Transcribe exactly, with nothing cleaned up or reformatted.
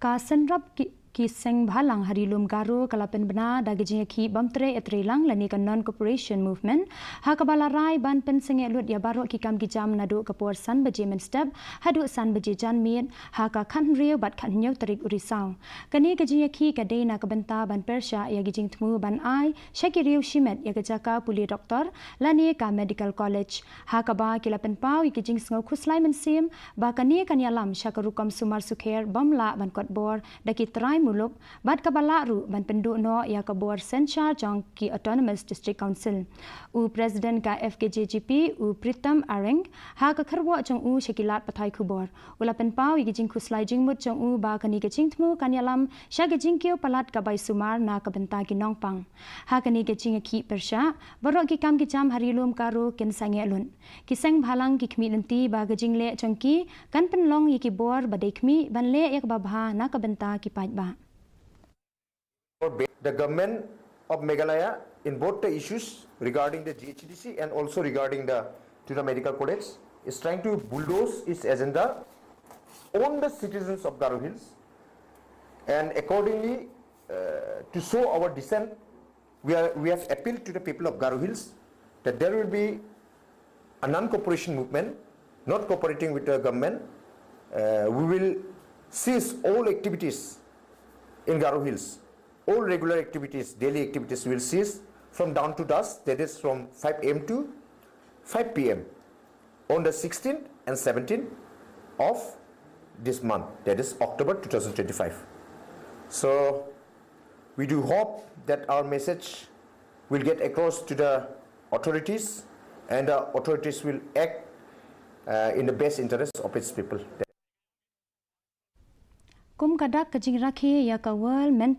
Ka synrap ki, ki seng bhalang ha Ri Lum Garo ka la pynbna da ka jingïakhih bym treh ïatreilang lane ka non-cooperation movement, ha kaba la rai ban pynsangeh lut ïa baroh ki kam ki jam naduh ka por san baje mynstep haduh san baje janmiet ha ka khathynriew bad khathynñiew tarik u Risaw. Kane ka jingïakhih ka dei na ka bynta ban pyrshah ïa ki jingthmu ban ai sha ki riew shimet ïa ka jaka pule doktor lane ka medical college, ha kaba ki la pynpaw ïa ki jingsngew khuslai mynsiem ba kane kan ïalam sha ka rukom sumar sukher bym lah ban kot bor da ki trai muluk, bad kaba lah ruh ban pynduh noh ïa ka bor synshar jong ki Autonomous District Council. U President ka F K J G P, u Pritam Areng, ha ka kyrwoh jong u sha ki lad pathai khubor, u la pynpaw ïa ki jingkhuslai jingmut jong u ba kane ka jingthmu kan ïalam sha ka jingkiew palat ka bai sumar na ka bynta ki nongpang. Ha kane ka jingïakhih pyrshah, baroh ki kam ki jam ha Ri Lum Garo kin sangeh lut. Ki seng bhalang ki khmih lynti ba ka jingleh jong ki kan pynlong ïa ki bor ba dei khmih ban leh ïa kaba bha na ka bynta ki paidbah. The government of Meghalaya in both the issues regarding the G H D C and also regarding the to the medical college is trying to bulldoze its agenda on the citizens of Garo Hills, and accordingly, uh, to show our dissent, we, are, we have appealed to the people of Garo Hills that there will be a non-cooperation movement, not cooperating with the government. Uh, we will cease all activities in Garo Hills. All regular activities, daily activities will cease from dawn to dusk, that is from five A M to five P M on the sixteenth and seventeenth of this month, that is October two thousand twenty-five. So we do hope that our message will get across to the authorities and the authorities will act uh, in the best interest of its people. Kum ka dak ka jingrakhe ïa ka World Mental